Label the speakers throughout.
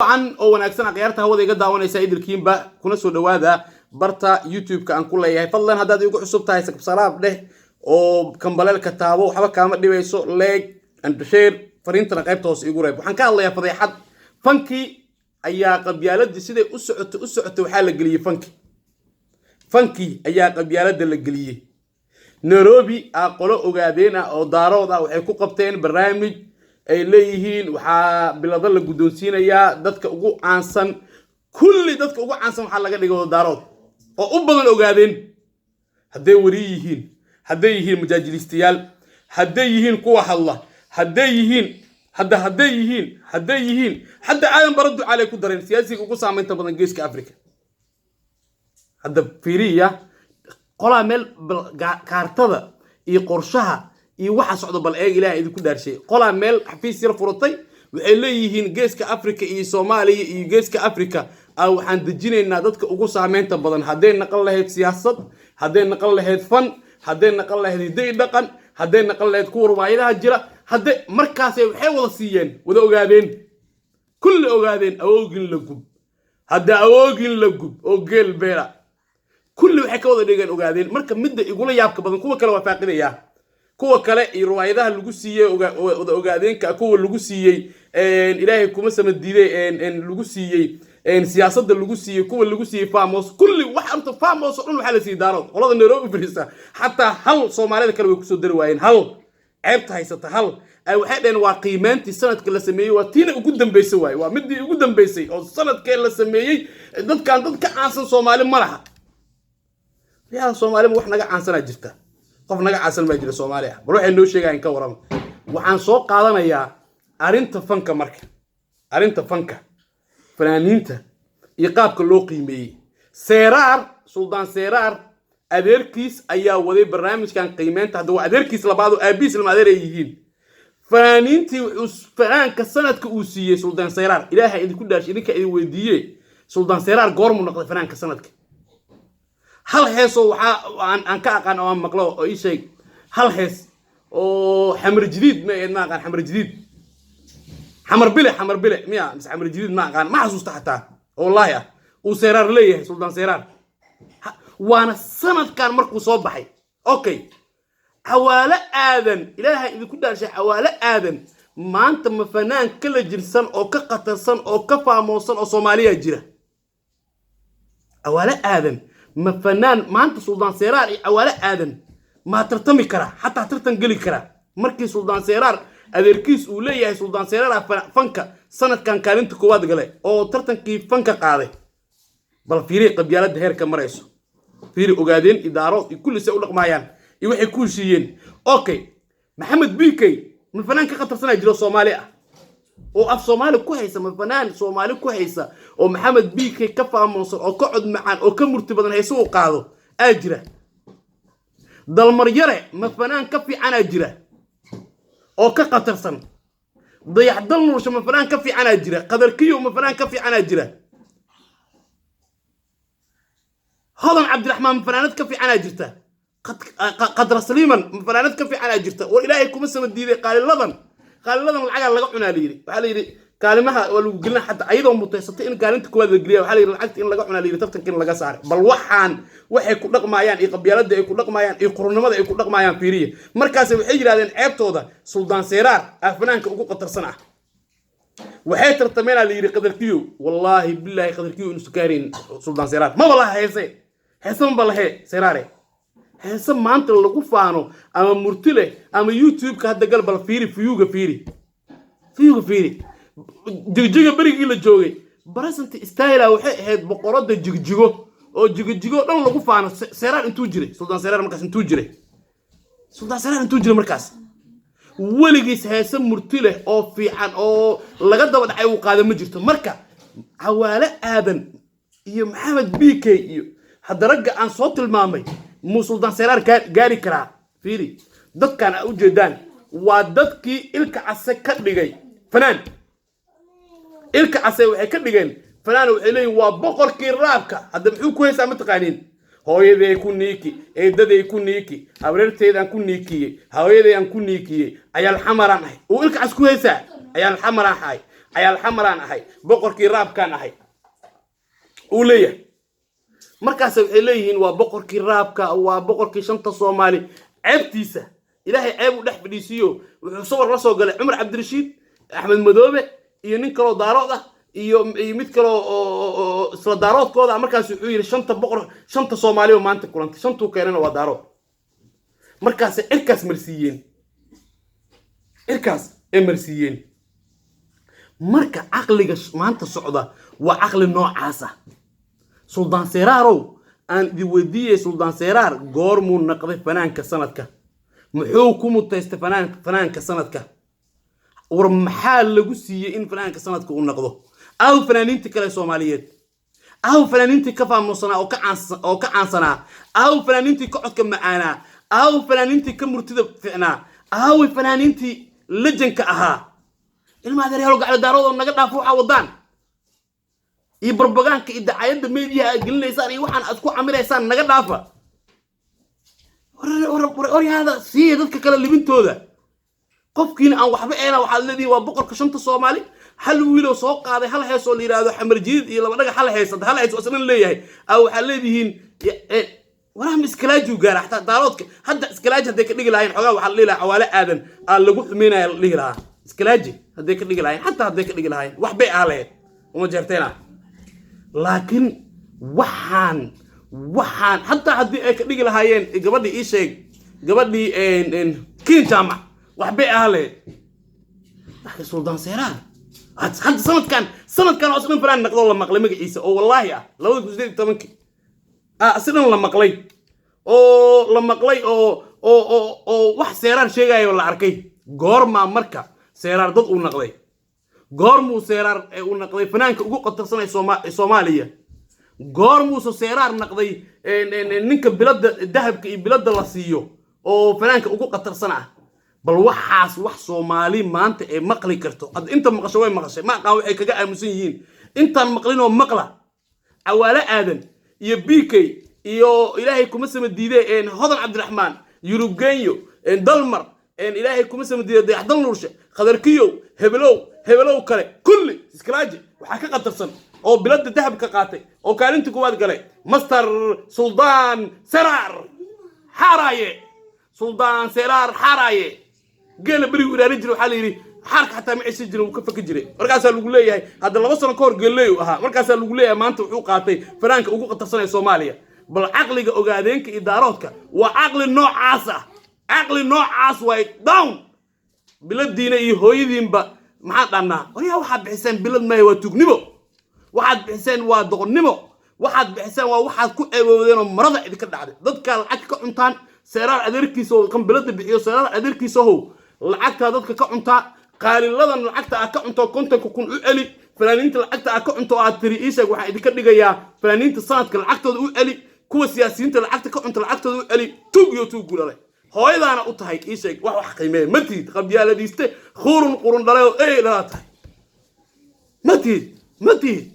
Speaker 1: Wacan oo wanaagsan, akhyaarta hawada iga daawanaysa idilkiinba, kuna soo dhawaada barta YouTube-ka aan ku leeyahay. Fadlan, haddaad igu cusub tahay, subscribe dheh oo gambaleelka taabo, waxba kaama dhibayso. Like and share, fariintana qaybta hoose igu reeb. Waxaan ka hadlayaa fadeexad fankii ayaa qabyaaladii siday u socotay u socotay. Waxaa la geliyey fanki, fankii ayaa qabyaaladda la geliyey. Nairobi a qolo Ogaadeen ah oo Daarood ah waxay ku qabteen barnaamij ay leeyihiin waxaa bilado la guddoonsiinayaa dadka ugu caansan. Kulli dadka ugu caansan waxaa laga dhigay wada Daarood oo u badan Ogaadeen, hadday wariye yihiin, hadday yihiin majaajilistayaal, hadday yihiin kuwa hadla, hadday yihiin hadda hadday yihiin hadda Aadan Bara Ducaalay ku dareen, siyaasiga ugu saamaynta badan Geeska Africa. Hadda fiiriya, qolaa meel kaartada iyo qorshaha iyo waxa socdo bal eeg. Ilaah idinku dhaarshay, qolaa meel xafiis yar furatay. Waxay leeyihiin Geeska Africa iyo Soomaaliya iyo Geeska Africa a waxaan dejinaynaa dadka ugu saameynta badan, hadday naqan lahayd siyaasad, hadday naqan lahayd fan, hadday naqan lahayd hiddo dhaqan, hadday naqan lahayd kuwa rubaayadaha jira. Hadday markaasay waxay wada siiyeen wada Ogaadeen, kulli Ogaadeen. Awoogin la gub, hadda awoogin la gub oo geel beela, kulli waxay ka wada dhigeen Ogaadeen. Marka midda igula yaabka badan, kuwa kale waa faaqidayaa, kuwa kale iyo riwaayadaha lagu siiyey wada Ogaadeenka, kuwa lagu siiyey, Ilaahay kuma sama diiday, lagu siiyey siyaasadda, lagu siiyey kuwa lagu siiyey famous, kulli wax horta famous oo dhan waxaa la siiyey Daarood. Qolada Nairobi fadhiisa xataa hal Soomaalida kale way kusoo dari waayeen. Hal ceebta haysata, hal ay waxay dhaheen waa qiimeyntii sanadka la sameeyey, waa tiina ugu dambeysay waaye, waa midii ugu dambeysay oo sanadkee la sameeyey. Dadkan dad ka caansan Soomaali ma laha. Yaa Soomaali ma wax naga caansanaa jirta? Qof naga caansan baa jira Soomaali ah? Bal waxay noo sheegayan ka warrama. Waxaan soo qaadanayaa arrinta fanka. Marka arrinta fanka, fanaaniinta iyo qaabka loo qiimeeyey, Seeraar, Suldaan Seeraar adeerkiis ayaa waday barnaamijkan qiimeynta. Hadda waa adeerkiis labaad oo aabihiis lama adeer ay yihiin. Fanaaniintii wuxuu fanaanka sanadka uu siiyey Suldaan Seeraar. Ilaahay idinku dhaash, idinka idin weydiiye, Suldaan Seeraar goormuu noqday fanaanka sanadka? Hal heesoo waxaa aan ka aqaan oo aan maqlo oo ii sheeg, hal hees oo Xamar Jadiid ma ahayd? Ma aqaan, Xamar Jadiid, Xamar Bile, Xamar Bile miya mise Xamar Jadiid? Ma aqaan, ma xasuusta xataa oo wallaahi ah uu Seeraar leeyahay, Suldaan Seeraar. Waana sanadkan markuu soo baxay. Okay, Cawaalo Aadan, Ilaahay idinku dhaarshay, Cawaalo Aadan maanta ma fanaan kala jirsan oo ka khatarsan oo ka faamoosan oo Soomaaliya jira? Cawaalo Aadan ma fanaan maanta Suldaan Seeraar iyo Cawaalo Aadan maa tartami kara, xataa tartan geli kara, markii Suldaan Seeraar adeerkiis uu leeyahay Suldaan Seeraar fanka sanadkan kaalinta koowaad gale oo tartankii fanka qaaday? Bal fiiri qabyaaladda heerka marayso, fiiri Ogaadeen, idaaro iyo kulli say u dhaqmaayaan iyo waxay ku heshiiyeen. Okay, Maxamed BK ma fanaan ka khatarsanaa jiro Soomaali ah oo af Soomaali ku haysa? Ma fanaan Soomaali ku haysa oo Maxamed BK ka faamoonsan oo ka cod macaan oo ka murti badan hayse uu qaado aa jira? Dalmaryare ma fanaan ka fiicanaa jira oo ka khatarsan? Dayaxdal Nuursho ma fanaan ka fiicanaa jira? Qadarkiyo ma fanaan ka fiicanaa jira? Hodan Cabdiraxmaan ma fanaanad ka fiicanaa jirta? Qadra Saliiman ma fanaanad ka fiicanaa jirta? War Ilaahay kuma sama diiday, qaaliladan, qaaliladan lacagaa laga cunaa la yidhi. Waxaa la yidhi kaalimaha waa lagu gelina, xataa ayadoo mutaysatay in kaalinta koowaad la geliya, waxaa la yidhi lacagta in laga cunaa la yidhi, tartanka in laga saaray. Bal waxaan waxay ku dhaqmaayaan iyo qabyaaladda ay ku dhaqmaayaan iyo qurunimada ay ku dhaqmaayaan fiiriya. Markaas waxay yidhahdeen ceebtooda, Suldaan Seeraar ah fanaanka ugu khatarsan ah. Waxay tartameenaa la yidhi Qadarkiyo. Wallaahi bilaahi, Qadarkiyo inuusan ka harin Suldaan Seeraar maba laha heese, heese maba lahe Seeraare. Heese maanta lagu faano ama murti leh ama YouTube-ka hadda gal, bal fiiri view-ga, fiiri view-ga, fiiri Jigjiga berigii la joogay. Present styla waxay ahayd boqoradda Jigjigo oo Jigjigo dhan lagu faano. Seeraar intuu jiray, Suldaan Seeraar markaas intuu jiray, Suldaan Seeraar intuu jiray markaas weligiis heese murti leh oo fiican oo laga daba dhacay uu qaada ma jirto. Marka Cawaale Aadan iyo Maxamed BK iyo hadda ragga aan soo tilmaamay muu Suldaan Seeraar gaari karaa? Fiiri, dadkan aa ujeedaan waa dadkii Ilka Case ka dhigay fanaan. Ilka Case waxay ka dhigeen fanaan, waxay leeyihin waa boqorkii rap-ka. Hadda muxuu ku haysaa? Ma taqaaniin? Hooyaday ku niiki, eedaday ku niiki, habreerteydaan ku niikiyey, hooyaday aan ku niikiyey, ayaal xamaraan ahay uu Ilka Cas ku haysaa, ayaal xamaraan ahay. Cayaal Xamaraan ahay, boqorkii raabkaan ahay uu leeyahay. Markaas waxay leeyihiin waa boqorkii raabka, waa boqorkii shanta Soomaali. Ceebtiisa Ilaahay ceeb u dhex fadhiisiiyo. Wuxuu sawir la soo galay Cumar Cabdirashiid, Axmed Madoobe iyo nin kaloo Daarood ah iyo mid kaloo oo isla Daaroodkooda ah. Markaas wuxuu yidhi shanta boqor, shanta Soomaali oo maanta kulantay, shantuu keenana waa Daarood. Markaasay cirkaas marsiiyeen, cirkaas ay marsiiyeen. Marka caqliga maanta socda waa caqli noocaas ah. Suldaan Seeraarow, aan idin weydiiyey, Suldaan Seeraar goormuu naqday fanaanka sanadka? Muxuu ku mutaystay fanaanka sanadka? War maxaa lagu siiyey in fanaanka sanadka uu noqdo? Aw fanaaniintii kale Soomaaliyeed? Aw fanaaniintii ka faamusanaa oo ka caansanaa? Aw fanaaniintii ka codka macaanaa? Aw fanaaniintii ka murtida ficnaa? Aw fanaaniintii lejanka ahaa? Ilma adeeryaalo, gaclo Daaroodoo, naga dhaafo waxaa wadaan iyo barbagaanka iyo dacayadda meediyaha aad gelinaysaan iyo waxaan aad ku camiraysaan, naga dhaafa. Waryaada siiya dadka kale libintooda. Qofkiina aan waxba eena waxaad leedihiin waa boqorka shanta Soomaali. Hal wiiloo soo qaaday hal hees oo la yidhaahdo Xamar Jiid iyo laba dhagax, hal hees, hal hees oo isna leeyahay aa waxaad leedihiin waraha iskalaajiu gaara. Xataa Daaroodka hadda iskalaaji hadday ka dhigi lahayn xogaa, waxaa la dhihi lahaa Cawaale Aadan aa lagu xumeynaya la dhihi lahaa. Iskalaaji hadday ka dhigi lahayn, xataa hadday ka dhigi lahayn, wax bay ahaa lahayd uma jeerteena. Laakiin waxaan xataa haddii ay ka dhigi lahaayeen gabadhii, ii sheeg gabadhii, Kiin Jaamac, wax bay ahaa lahayd. Laakiin Suldaan Seeraar hadda sanadkan oo isdhan fanaan naqdoo la maqlay magaciisa oo wallaahi ah 2018-kii sidan la maqlay oo la maqlay oo wax Seeraar sheegayo la arkay. Goormaa marka Seeraar dad uu naqday? Goormuu Seeraar uu naqday fanaanka ugu qatarsan ee Soomaaliya? Goormuuse Seeraar naqday ninka bilada dahabka iyo bilada la siiyo oo fanaanka ugu qatarsan ah? Bal waxaas wax Soomaali maanta ay maqli karto? Hadda inta maqasho way maqashay, ma aqaan waxay kaga aamusan yihiin. Intaan maqlinoo maqla, Cawaale Aadan iyo BK iyo Ilaahay kuma sama diide Hodan Cabdiraxmaan, Yurubgenyo, Dalmar, Ilaahay kuma sama diide Dayaxdal Nuurshe, Khadarkiyow, hebelow hebelow kale, kulli iskalaaji waxaa ka qatarsan oo bilada dahabka qaatay oo kaalinta koowaad galay Master Suldaan Seraar Xaaraaye. Suldaan Seraar Xaaraaye geela berigu ilaalin jiray, waxaa la yidhi xaarka xataa ma ceshan jirin, wuu ka faki jiray. Markaasaa lagu leeyahay hadda 2 sano ka hor geeley uu ahaa. Markaasaa lagu leeyahay maanta wuxuu qaatay fanaanka ugu qatarsan ee Soomaaliya. Bal caqliga Ogaadeenka iyo Daaroodka waa caqli noocaas ah, caqli noocaas waay. Down biladiina iyo hooyadiinba maxaan dhannaa? Waryaa, waxaad bixiseen bilad maya, waa tuugnimo. Waxaad bixiseen waa doqonnimo. Waxaad bixiseen waa waxaad ku ceeboodeen oo marada idinka dhacday. Dadkaa lacag ka cuntaan. Seeraar adeerkiisa oo kan bilada bixiyo, Seeraar adeerkiisa how lacagtaa dadka ka cuntaa. Qaaliladan lacagta aad ka cunto 50,000 u celi. Fanaaniinta lacagta aad ka cunto oo aad tiri ii sheeg waxaan idinka dhigayaa fanaaniinta sanadka, lacagtooda u celi. Kuwa siyaasiyiinta lacagta ka cunto lacagtooda u celi. Tuug iyo tuug gulale hooyadaana u tahay. Ii sheeg wax qiimeeya ma tihid. Qabyaaladiiste khurun qurun dhalay oo ey dhalaa tahay, ma tihid, ma tihid.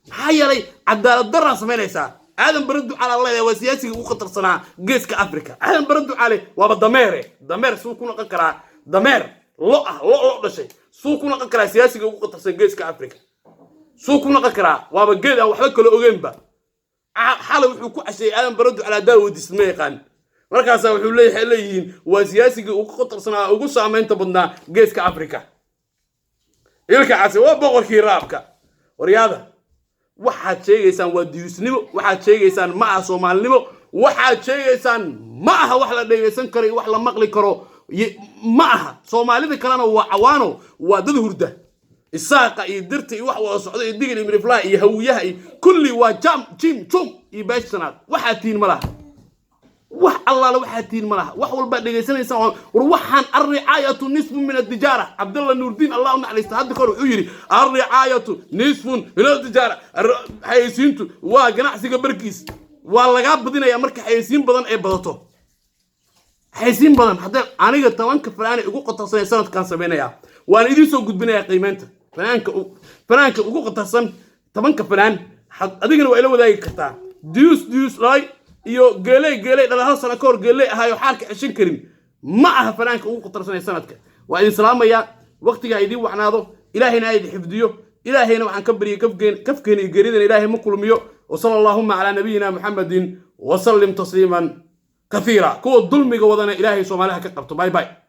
Speaker 1: Maxaa yeelay cadaalad daraa samaynaysaa. Aadan Bare Ducaale leedahay waa siyaasiga ugu khatarsanaa Geeska Africa. Aadan Bare Ducaale waaba dameere. Dameer suu ku noqon karaa? Dameer lo ah, lo lo dhashay suu ku noqon karaa siyaasiga ugu khatarsan Geeska Africa? Suu ku noqon karaa? Waaba geed aan waxba kala ogeynba. Xalay wuxuu ku casheeyey Aadan Bare Ducaale haddaa weydiisad ma yaqaan. Markaasaa wuxuu leeyahay, leeyihiin waa siyaasigii ugu khatarsanaa, ugu saamaynta badnaa Geeska Africa. Ilka Case waa boqorkii raabka. Waryaada, waxaad sheegaysaan waa diyuusnimo. Waxaad sheegaysaan ma aha Soomaalinimo. Waxaad sheegaysaan ma aha wax la dhegaysan karo iyo wax la maqli karo ma aha. Soomaalida kalena waa cawaano, waa dad hurda. Isaaqa iyo Dirta iyo wax wada socda iyo Digil iyo Miriflaha iyo Hawiyaha iyo kulli waa jam jim jum iyo beesh sanaad. Waxaad tihiin ma laha, wax allaala waxaad tihiin ma laha. Wax walbaad dhegaysanaysaan war waxaan الرعاية نصف من التجارة. Cabdalla Nuurdiin, Allah u naxariista, hadda kahor wuxuu yidhi الرعاية نصف من التجارة. Xayeysiintu waa ganacsiga barkiis. Waa lagaa badinayaa marka xayeysiin badan ay badato, xayeysiin badan. Haddee aniga 10-ka fanaani ugu qatarsan sanadkan samaynayaa, waan idiin soo gudbinayaa qiimeynta fanaanka ugu qatarsan, 10-ka fanaan. Adigana waa ila wadaagi kartaa. Diyuus diyuus dhalay iyo geeley geeley dhalay, hal sano ka hor geeley ahaayo xaarka ceshan karin, ma aha fanaanka ugu qatarsan ee sanadka. Waa idin salaamayaa. Waqtiga ha idiin wacnaado. Ilaahayna ha idin xifdiyo. Ilaahayna waxaan ka baryay kafkeena iyo geeridana Ilaahay ma kulmiyo. وصلى اللهم على نبينا محمد وسلم تسليما كثيرا. Kuwa dulmiga wadana Ilaahay Soomaaliha ka qabto. Bye bye.